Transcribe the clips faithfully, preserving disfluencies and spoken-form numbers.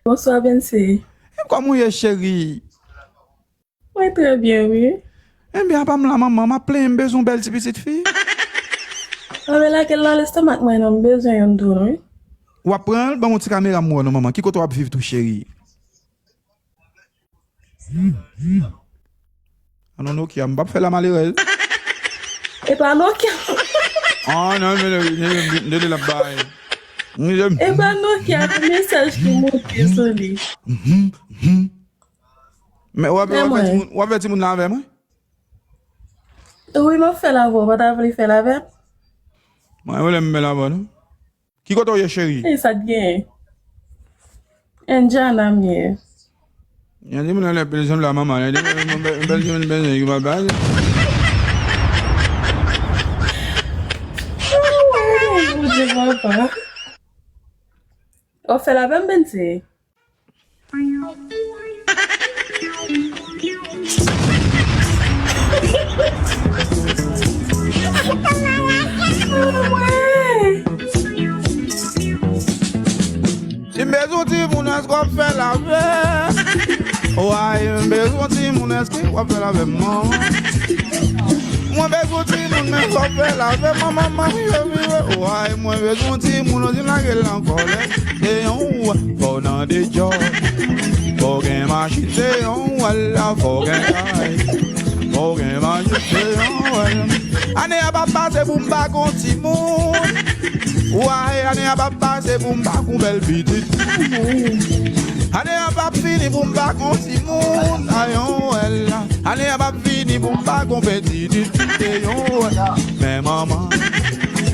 Bonswa, Bensi. E kòman w ye, cheri? Mwen trè byen, wi. Ebyen, apa m la, manman, m ap plenyen, m bezwen yon bèl ti pitit fi. Anben, lage l nan lestomak mwen non, m bezwen youn tou, wi. W ap pran l, ban m yon ti kamera m wè w non, manman. Ki kote w ap viv tou, cheri? Ah non, Nokia, m p ap fè la malerèz. E pa Nokia. Ah non, men, men, men, men, men, l ap bay. E pa Nokia, se mesaj ki monte sou li. Mhm, mhm. Men w ap, w ap fè timoun, w ap fè timoun la avè mwen? Wi, m ap fè l avè w, ou pa ta vle fè l avè m? Mwen, mwen, m fè l avè w, non. Ki kote w ye, cheri? E sa t genyen? Indiana m ye. Yon timoun nan lè pil janm la manman, yon timoun nan bèl timoun bèl ki pa bay. Bondye papa. W ap fè l avè m, Bensi? Si m bezwen timoun, èske w ap fè l avè m? Way, m bezwen timoun, èske w ap fè l avè m, manman? Mwen bezwen timoun, men w ap fè l avè m, manman, m ap vive, vive. Way, mwen bezwen timoun, ou di m lage l nan kòlèt. Se yon fò nan de djòb. Fò gen machin, se yon wèl la, fò gen kay. Fò gen machin, se yon wèl. Ane a p ap pase pou m pa gon timoun. Way, ane a p ap pase pou m pa gon bèl pitit. Ane a p ap fini pou m pa gon timoun. Ay, yon wèl la. Ane a p ap vini pou m pa gon pèdi di tout te yon wè. Men manman,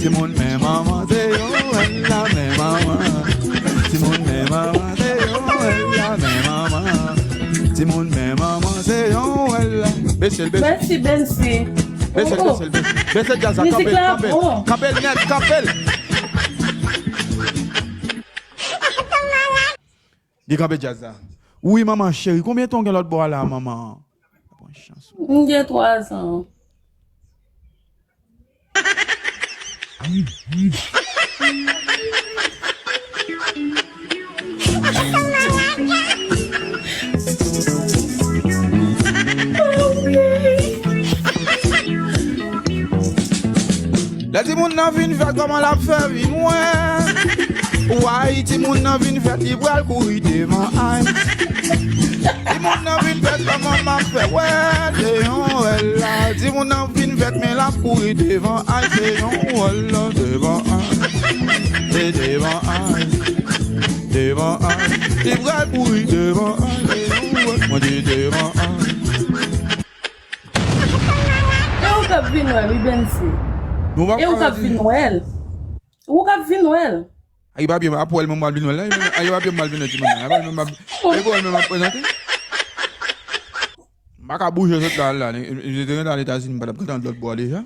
timoun men manman, se yon wè la, men manman. Timoun men manman, se yon wè la, men manman. Timoun men manman, se yon wè la. Bese l, bese l. Mèsi, Bensi. Bese l, bese l, bese l. Bese djaz la, kanpe l, kanpe l. Kanpe l nèt, kanpe l. Li kanpe djaz la. Wi, manman cheri, konbyen tan w gen lòt bò a la, manman? Pran chans ou. M gen twa zan. Lè timoun nan vin fèt, kòman l ap fè vin wè? Way, timoun nan vin fèt, li pral kouri devan ay. Timoun nan vin fèt, kòman m ap fè wè? Se yon wèl la. Timoun nan vin fèt, men l ap kouri devan ay. Se yon wèl la, devan ay. Se devan ay. Devan ay. Li pral kouri devan ay. Se yon wèl. Mwen di devan ay. E ou k ap vin wè l, wi, Bensi. E ou k ap vin wè l. Ou k ap vin wè l. Ay, pa byen, ap wè l, men m pral vin wè l la. Ay, pa byen, m pral vin wè timoun nan. Ay, pa byen, m ap, ay, pa byen, m ap prezante. M pa ka bouje sot la, la. M te gentan al Etazini, m pa t ap gentan lòt bò a deja.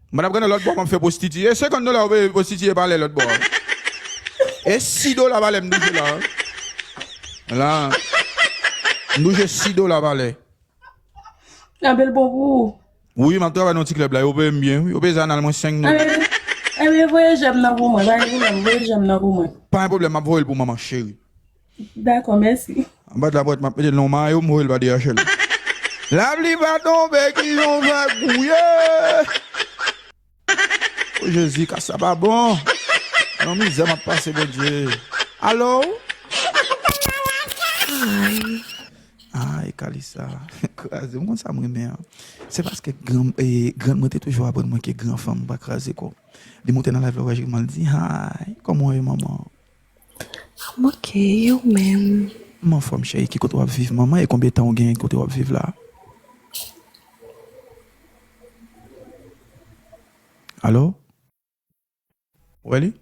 M pa t ap gentan lòt bò, m ap fè pwostitiye. E senkant dola ou peye pwostitiye pa lè lòt bò a. E sis dola pa lè m touche la. La. M touche sis dola pa lè. Anpil bon pou ou. Wi, m ap travay nan ti klèb la, yo peye m byen, wi. Yo peye zanal mwen senk dola. Ebyen, ebyen, voye jèm nan pou mwen, pa gen pwoblèm, voye jèm nan pou mwen. Pa gen pwoblèm, m ap voye l pou manman cheri. Dakò, mèsi. Anba lapòt, m ap mete l nan mayo, m voye l pa D H L. Lapli pa tonbe, ki jan w fè gouye? O Jezi, ka sa pa bon. Nan mizè m ap pase, Bondye. Alo? Ay. Ay, Kalisa. Kraze. M konn sa m renmen an. Se paske gran, e, grann mwen te toujou aprann mwen ke gran fanm pa kraze kò. Li moute nan live la, w wè kòman l di, "Ay, kòman w ye, manman?" M oke, e ou menm? M anfòm, cheri. Ki kote w ap viv, manman? E konbyen tan w gen kote w ap viv la? Alo? Ou wè li?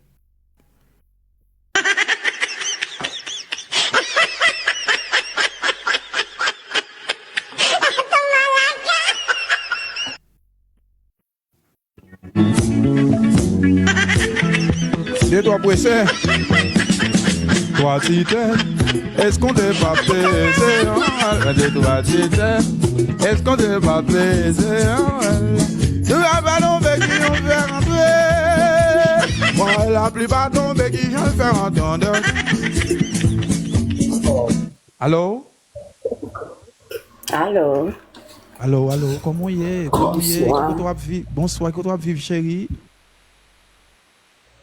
De twa pwesè. Twa ti tè. Èske w te pa peze anpil? De twa ti tè. Èske w te pa peze anpil? Nou pa pa tonbe ki yon fè rantre. Mwen wè lapli pa tonbe, ki jan l fè antandan. Alo? Alo? Alo, alo, kòman w ye? Kòman w ye? Ki kote w ap viv? Bonswa, ki kote w ap viv, cheri?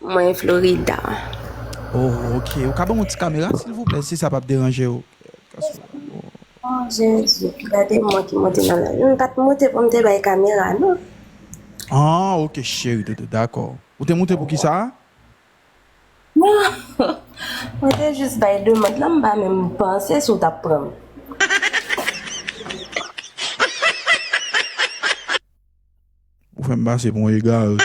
Mwen Florida. Oh, ok. Ou ka ban mwen ti kamera, silvouplè, si sa p ap deranje w? Oh, Jezi, gade mwen ki monte nan la. M pa t monte pou m te bay kamera, non. Ah, ok, cheri, doudou, dakò. Ou te monte pou ki sa? Non. Mwen te jis bay demann lan, m pa menm panse si w t ap pran m. Ou fè m pase pou yon egare.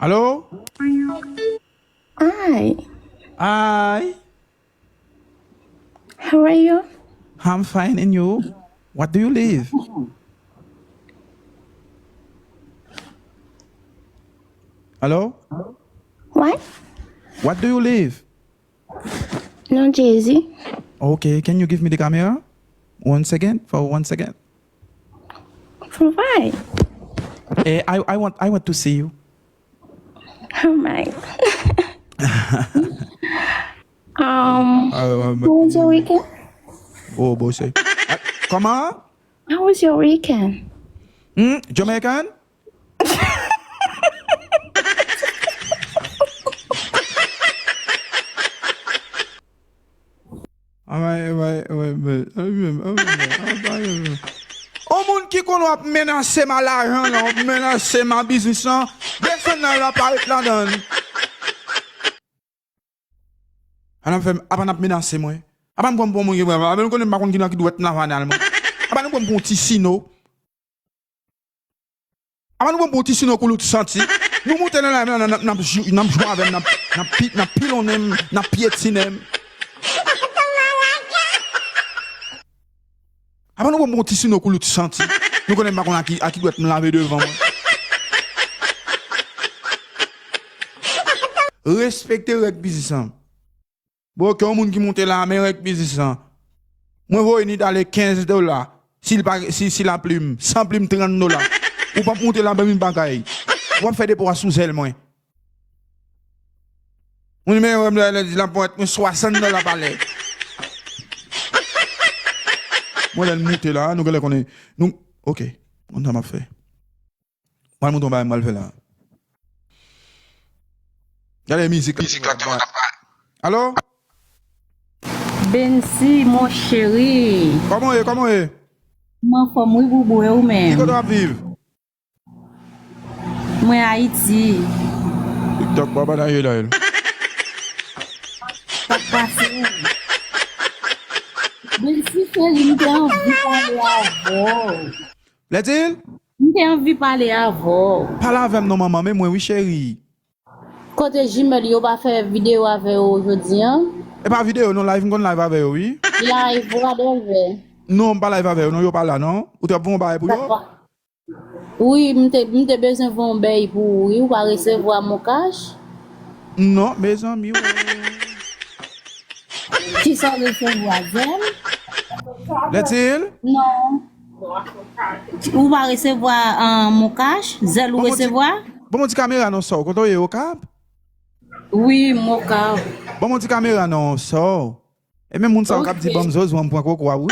Alo? Hi. Hi. How are you? I'm fine, and you? What do you live? Hello? What? What do you live? New Jersey. Okay, can you give me the camera? One second, for one second. For why? Eh, I, I want, I want to see you. Oh my. Um, how was your weekend? Oh, bossy. Ah, comment? How was your weekend? Hmm, Jamaican? Yon moun ki konn w ap menase m a lajan lan, w ap menase m a biznis lan, desann nan, l ap parèt ladan l. Apa n ap fè m, apa n ap menase mwen? Apa n pran m pou yon moun ki pran m? Apa nou konnen m pa konn ki nan ki dwèt m lave anal mwen? Apa nou pran m pou yon ti sino? Apa nou pran m pou yon ti sino koulout santi? Nou moute nan live la, n ap, n ap, n ap jou-, n ap jwe avè m, n ap, n ap pi-, n ap pilonnen m, n ap pyetinen m. Apa nou pran m pou yon ti sino koulout santi? Nou konnen m pa konn a ki, a ki dwèt m lave devan mwen. Respekte règ biznis lan. Bon, ke yon moun ki monte la, men règ biznis lan. Mwen voye Nidale kenz dola. Si l pa, si, si la plim, san plim, trant dola. Ou p ap monte la, ban m yon bagay. W ap fè depo a sou zèl mwen. Moun nimewo m la, lè di la pwent mwen swasant dola pa lè. Mwen lè n moute la, nou genlè konnen. Nou, ok, konn sa m ap fè. Mwen al montre yon bagay mwen al fè la. Gade mizik la. Mizik la ki mwen t ap pale. Alo? Bensi, mon chéri. Kòman w ye? Kòman w ye? Mwen anfòm wi, boubou, e ou menm? Ki kote w ap viv? Mwen Ayiti. TikTok pa pataje la, el. Sa k pase? Bensi, cheri, m te anvi pale avè w. Lètil? M te anvi pale avè w. Pale avè m non, manman, men mwen wi, cheri. Kote Jimèl yo pa fè videyo avè yo jodi an? E pa videyo non, live, m konn live avè yo, wi. Live, ou pa dwe fè. Non, m pa live avè yo non, yo pa la non. Ou t ap voye yon bagay pou yo? Dakò. Wi, m te, m te bezwen voye yon bèy pou ou, wi. Ou pa resevwa mon cash? Non, mezanmi, wi. Kisa w resevwa, zèl? Lètil? Non. Ou pa resevwa, ah, mon cash? Zèl ou resevwa? Ban m yon ti kamera non, sè w. Kote w ye, Okap? Wi, m Okap. Ban m yon ti kamera non, sè w. E menm moun sa yo k ap di ban m zozo an, m pran koko a, wi.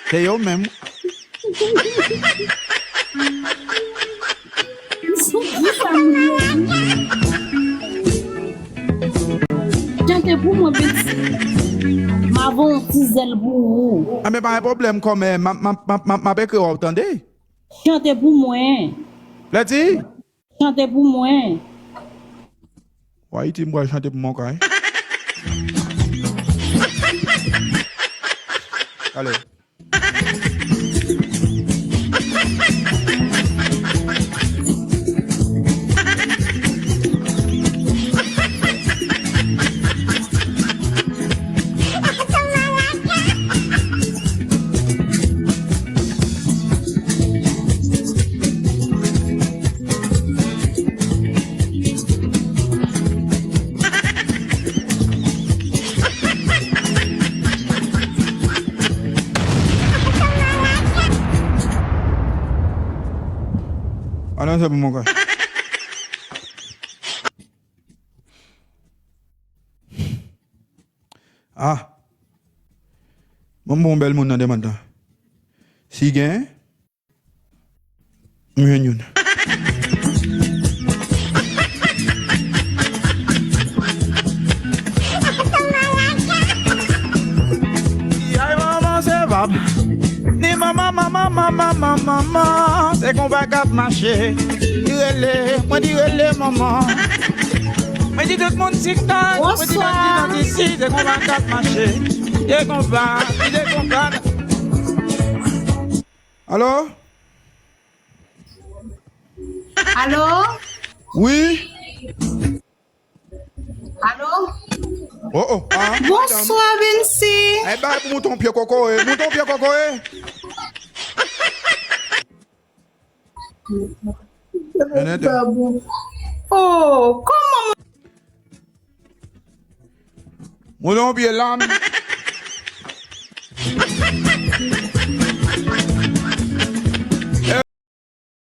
Se yo menm. Sou ki sa moun yo di? Chante pou mwen, Beti. M a voye yon ti zèl pou ou. Anben, pa gen pwoblèm, kòmè. M ap, m ap, m ap, m ap, m ap ekri w, tande? Chante pou mwen. Lèdi? Chante pou mwen. Wa Ayiti, m pral chante pou mwen, kay. Ale. Ala sa pou mwen kwè. Ah. Mwen bon bèl moun nan demann tan. Si gen, m jwenn youn. Ay manman se vab. Ni manman, manman, manman, manman, manman. Se konba k ap mache. Li rele, mwen di rele manman. Mwen di tout moun TikTok, mwen di bandi nan D C, se konba k ap mache. Se konba, se konba. Alo? Alo? Wi? Alo? Oh, oh, ah, bonswa, Vinci. Ay bay pou mouton pye kokoye, mouton pye kokoye. Oh, kòman? Mouton pye lam.